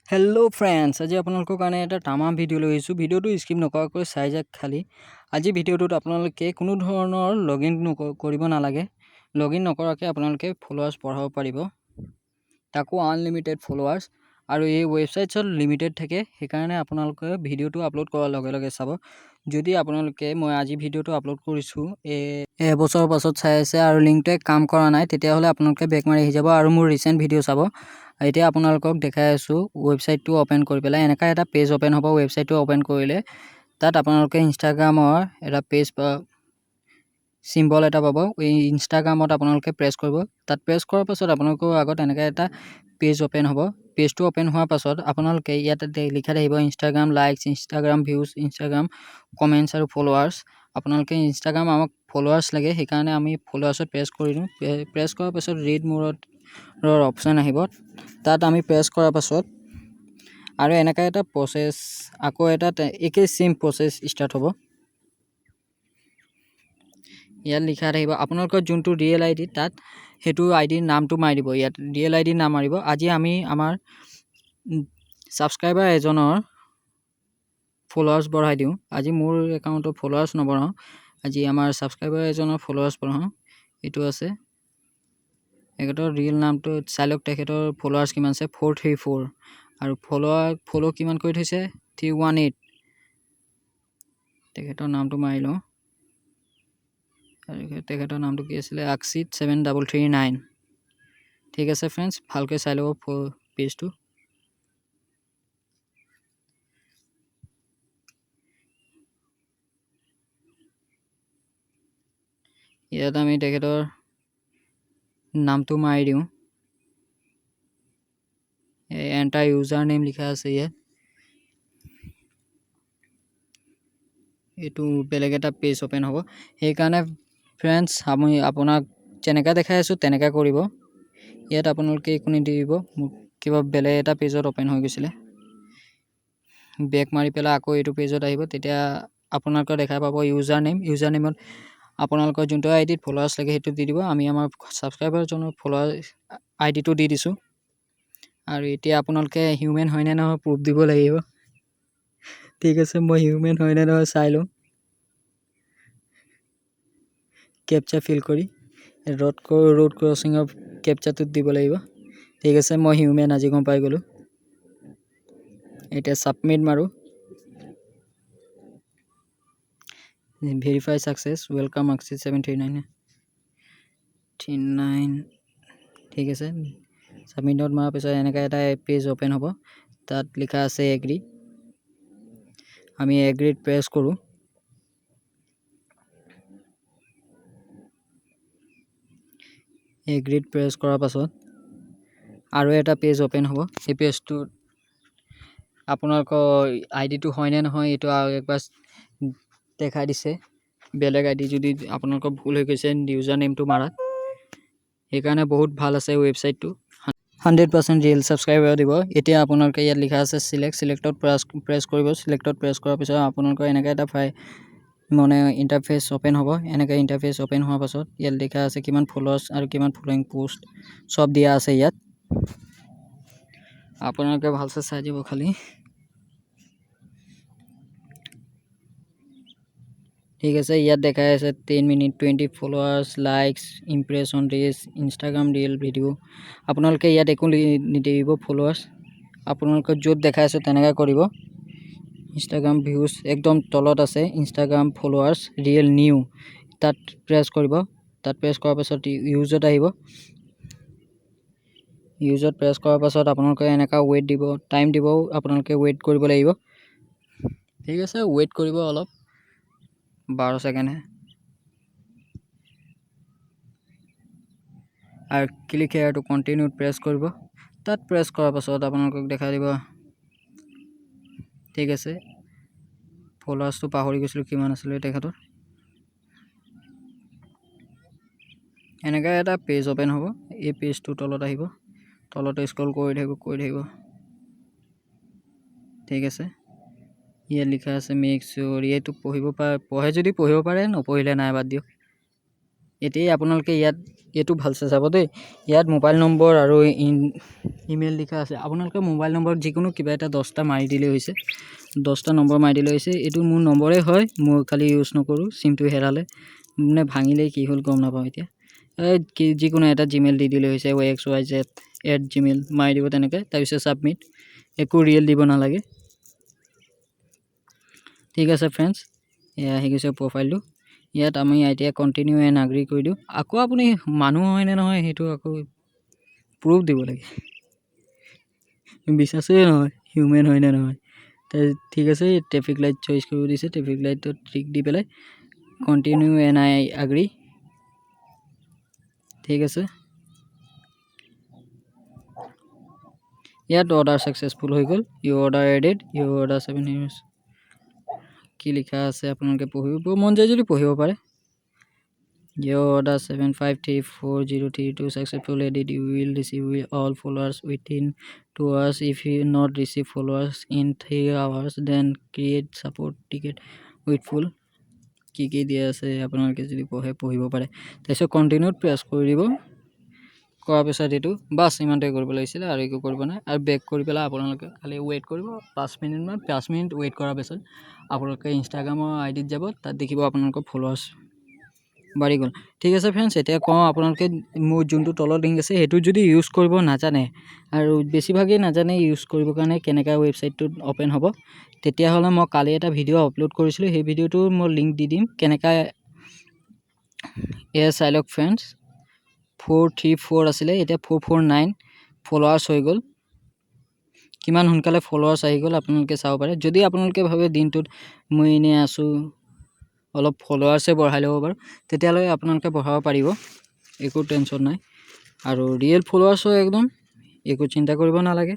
Hello' friends, আজি আপোনালোকৰ কাৰণে এটা তামাম ভিডিঅ' লৈ আহিছোঁ। ভিডিঅ'টো স্কিপ নকৰাকৈ চাই যাওক খালি। আজি ভিডিঅ'টোত আপোনালোকে কোনো ধৰণৰ লগ ইন কৰিব নালাগে। লগ ইন নকৰাকৈ আপোনালোকে ফ'ল'ৱাৰ্ছ বঢ়াব পাৰিব, তাকো আনলিমিটেড ফ'ল'ৱাৰ্ছ। আৰু এই ৱেবছাইটছত লিমিটেড থাকে, সেইকাৰণে আপোনালোকে ভিডিঅ'টো আপলোড কৰাৰ লগে লগে চাব। যদি আপোনালোকে মই আজি ভিডিঅ'টো আপলোড কৰিছোঁ, এবছৰৰ পাছত চাই আছে আৰু লিংকটোৱে কাম কৰা নাই, তেতিয়াহ'লে আপোনালোকে বেক মাৰি আহি যাব আৰু মোৰ ৰিচেণ্ট ভিডিঅ' চাব। এতিয়া আপোনালোকক দেখাই আছোঁ ৱেবছাইটটো অ'পেন কৰি পেলাই এনেকুৱা এটা পেজ অ'পেন হ'ব। ৱেবছাইটটো অ'পেন কৰিলে তাত আপোনালোকে ইনষ্টাগ্ৰামৰ এটা পেজ বা চিম্বল এটা পাব। এই ইনষ্টাগ্ৰামত আপোনালোকে প্ৰেছ কৰিব। তাত প্ৰেছ কৰাৰ পাছত আপোনালোকৰ আগত এনেকৈ এটা পেজ অ'পেন হ'ব। পেজটো অ'পেন হোৱাৰ পাছত আপোনালোকে ইয়াত লিখা থাকিব Instagram likes, Instagram views, Instagram comments আৰু ফ'ল'ৱাৰ্ছ। আপোনালোকে ইনষ্টাগ্ৰাম আমাক ফ'ল'ৱাৰ্ছ লাগে, সেইকাৰণে আমি ফ'ল'ৱাৰ্ছত প্ৰেছ কৰি দিওঁ। প্ৰেছ কৰাৰ পাছত ৰিড মোৰৰ অপশ্যন আহিব। তাত আমি প্ৰেছ কৰাৰ পাছত আৰু এনেকুৱা এটা প্ৰচেছ, আকৌ এটা একেই ছেইম প্ৰচেছ ষ্টাৰ্ট হ'ব। ইয়াত লিখা থাকিব আপোনালোকৰ যোনটো ৰিয়েল আই ডি, তাত সেইটো আই ডিৰ নামটো মাৰি দিব। ইয়াত ৰিয়েল আই ডিৰ নাম মাৰিব। আজি আমি আমাৰ ছাবস্ক্ৰাইবাৰ এজনৰ ফ'ল'ৱাৰ্ছ বঢ়াই দিওঁ। আজি মোৰ একাউণ্টৰ ফ'ল'ৱাৰ্ছ নবঢ়াওঁ, আজি আমাৰ ছাবস্ক্ৰাইবাৰ এজনৰ ফ'ল'ৱাৰ্ছ বঢ়াওঁ। এইটো আছে তেখেতৰ ৰিয়েল নামটো চাই লওক। তেখেতৰ ফ'ল'ৱাৰ্ছ কিমান আছে, 434, আৰু ফ'ল' কিমান কৰি থৈছে, 318। তেখেতৰ নামটো মাৰি লওঁ। আৰু তেখেতৰ নামটো কি আছিলে, আকচিত 7339। ঠিক আছে ফ্ৰেণ্ডছ, ভালকৈ চাই ল'ব পেজটো। ইয়াত আমি তেখেতৰ নামটো মাৰি দিওঁ। এণ্টাৰ ইউজাৰ নেম লিখা আছে ইয়াত। এইটো বেলেগ এটা পেজ অ'পেন হ'ব। সেইকাৰণে ফ্ৰেণ্ডছ, আমি আপোনাক যেনেকৈ দেখাই আছোঁ তেনেকৈ কৰিব। ইয়াত আপোনালোকে একো নিদিব। মোক কিবা বেলেগ এটা পেজত অ'পেন হৈ গৈছিলে। বেক মাৰি পেলাই আকৌ এইটো পেজত আহিব। তেতিয়া আপোনালোকে দেখা পাব ইউজাৰ নেম। ইউজাৰ নেমত আপোনালোকৰ যোনটো আই ডিত ফ'ল'ৱাৰ্ছ লাগে সেইটো দি দিব। আমি আমাৰ ছাবস্ক্ৰাইবাৰজনৰ ফ'ল'ৱাৰ আই ডিটো দি দিছোঁ। আৰু এতিয়া আপোনালোকে হিউমেন হয়নে নহয় প্ৰুফ দিব লাগিব। ঠিক আছে, মই হিউমেন হয়নে নহয় চাই লওঁ। কেপচা ফিল কৰি ৰোড ক্ৰছিঙৰ কেপচাটোত দিব লাগিব। ঠিক আছে, মই হিউমেন আজি গম পাই গ'লোঁ। এতিয়া ছাবমিট মাৰোঁ। Verify success, welcome আকচিত 73939। ঠিক আছে, ছাবমিটত মৰাৰ পিছত এনেকুৱা এটা পেজ অ'পেন হ'ব। তাত লিখা আছে এগ্ৰি। আমি এগ্ৰিত প্ৰেছ কৰোঁ। এগ্ৰিত প্ৰেছ কৰাৰ পাছত আৰু এটা পেজ অ'পেন হ'ব। সেই পেজটোত আপোনালোকৰ আই ডিটো হয়নে নহয় এইটো আৰু একবাৰ দেখাই দিছে। বেলেগ আই ডি যদি আপোনালোকৰ ভুল হৈ গৈছে ইউজাৰ নেমটো মাৰাত, সেইকাৰণে বহুত ভাল আছে ৱেবছাইটটো। 100% ৰিয়েল ছাবস্ক্ৰাইবাৰ দিব। এতিয়া আপোনালোকে ইয়াত লিখা আছে চিলেক্ট, চিলেক্টত প্ৰেছ কৰিব। চিলেক্টত প্ৰেছ কৰাৰ পিছত আপোনালোকৰ এনেকৈ এটা ফাইল মানে ইণ্টাৰফেচ অ'পেন হ'ব। এনেকৈ ইণ্টাৰফেচ অ'পেন হোৱাৰ পাছত ইয়াত লিখা আছে কিমান ফ'ল'ৱাৰ্ছ আৰু কিমান ফ'ল'য়িং পোষ্ট চব দিয়া আছে ইয়াত। আপোনালোকে ভালছে চাই দিব খালি। ঠিক আছে, ইয়াত দেখাই আছে 10 minute 20 followers, likes, impression, reach, Instagram reel video. আপোনালোকে ইয়াত একো নিদিব ফ'ল'ৱাৰ্ছ, আপোনালোকে য'ত দেখাই আছে তেনেকৈ কৰিব। ইনষ্টাগ্ৰাম ভিউজ একদম তলত আছে, ইনষ্টাগ্ৰাম ফ'ল'ৱাৰ্ছ ৰিয়েল নিউ, তাত প্ৰেছ কৰিব। তাত প্ৰেছ কৰাৰ পাছত ইউজত আহিব। ইউজত প্ৰেছ কৰাৰ পাছত আপোনালোকে এনেকুৱা ৱেইট দিব, টাইম দিব, আপোনালোকে ৱেইট কৰিব লাগিব। ঠিক আছে, ৱেইট কৰিব অলপ, 12 ছেকেণ্ডহে। আৰু ক্লিক হেয়াৰ টু কণ্টিনিউত প্ৰেছ কৰিব। তাত প্ৰেছ কৰাৰ পাছত আপোনালোকক দেখাই দিব। ঠিক আছে, ফ'ল'ৱাৰ্ছটো পাহৰি গৈছিলোঁ কিমান আছিলে তেখেতৰ। এনেকৈ এটা পেজ অ'পেন হ'ব। এই পেজটোৰ তলত আহিব, তলতে স্ক্ৰল কৰি থাকিব, কৰি থাকিব। ঠিক আছে, ইয়াত লিখা আছে মেক চিয়'ৰ। এইটো পঢ়িব পাৰে, পঢ়ে যদি পঢ়িব পাৰে, নপঢ়িলে নাই বাদ দিয়ক। এতিয়াই আপোনালোকে ইয়াত এইটো ভালছে চাব দেই। ইয়াত মোবাইল নম্বৰ আৰু ইমেইল লিখা আছে। আপোনালোকে মোবাইল নম্বৰ যিকোনো কিবা এটা 10টা মাৰি দিলেই হৈছে, 10টা নম্বৰ মাৰি দিলেই হৈছে। এইটো মোৰ নম্বৰেই হয়, মই খালি ইউজ নকৰোঁ, চিমটো হেৰালে মানে ভাঙিলে কি হ'ল গম নাপাওঁ এতিয়া। এই কি যিকোনো এটা জিমেইল দি দিলেই হৈছে, xyz@gmail মাৰি দিব তেনেকৈ। তাৰপিছত ছাবমিট, একো ৰিয়েল দিব নালাগে। ঠিক আছে ফ্ৰেণ্ডছ, এয়া আহি গৈছে প্ৰফাইলটো। ইয়াত আমি এতিয়া কণ্টিনিউ এণ্ড আগ্ৰী কৰি দিওঁ। আকৌ আপুনি মানুহ হয়নে নহয় সেইটো আকৌ প্ৰুফ দিব লাগে, বিশ্বাসেই নহয় হিউমেন হয়নে নহয়। ঠিক আছে, ট্ৰেফিক লাইট চইচ কৰিব দিছে, ট্ৰেফিক লাইটত টিক দি পেলাই কণ্টিনিউ এণ্ড আই আগ্ৰী। ঠিক আছে, ইয়াত অৰ্ডাৰ ছাকচেছফুল হৈ গ'ল। Your order added, your order 7 কি লিখা আছে আপোনালোকে পঢ়িব মন যায় যদি পঢ়িব পাৰে। Your order 7534032 successful added, you will receive all followers within 2 hours. If you not receive followers in 3 hours then create support ticket with full কি কি দিয়া আছে আপোনালোকে যদি পঢ়ে পঢ়িব পাৰে। তাৰপিছত কণ্টিনিউত প্ৰেছ কৰি দিব। কৰাৰ পিছত এইটো বাছ ইমানটোৱে কৰিব লাগিছিলে, আৰু একো কৰিব নাই। আৰু বেক কৰি পেলাই আপোনালোকে খালি ৱেইট কৰিব 5 মিনিটমান। 5 মিনিট ৱেইট কৰাৰ পিছত আপোনালোকে ইনষ্টাগ্ৰামৰ আই ডিত যাব, তাত দেখিব আপোনালোকৰ ফলোৱাৰ্ছ বাঢ়ি গ'ল। ঠিক আছে ফ্ৰেণ্ডছ, এতিয়া কওঁ আপোনালোকে মোৰ যোনটো তলত লিংক আছে সেইটো যদি ইউজ কৰিব নাজানে, আৰু বেছিভাগেই নাজানে ইউজ কৰিবৰ কাৰণে কেনেকুৱা ৱেবছাইটটোত অ'পেন হ'ব, তেতিয়াহ'লে মই কালি এটা ভিডিঅ' আপলোড কৰিছিলোঁ, সেই ভিডিঅ'টো মই লিংক দি দিম কেনেকুৱা। এয়া চাই লওক ফ্ৰেণ্ডছ, 434 আছিলে, এতিয়া 449 ফলোৱাৰ্ছ হৈ গ'ল। কিমান সোনকালে ফলোৱাৰ্ছ আহি গ'ল আপোনালোকে চাব পাৰে। যদি আপোনালোকে ভাবে দিনটোত মই এনেই আছোঁ অলপ ফলোৱাৰ্ছে বঢ়াই ল'ব পাৰোঁ, তেতিয়াহ'লে আপোনালোকে বঢ়াব পাৰিব, একো টেনশ্যন নাই। আৰু ৰিয়েল ফলোৱাৰ্ছ হয় একদম, একো চিন্তা কৰিব নালাগে।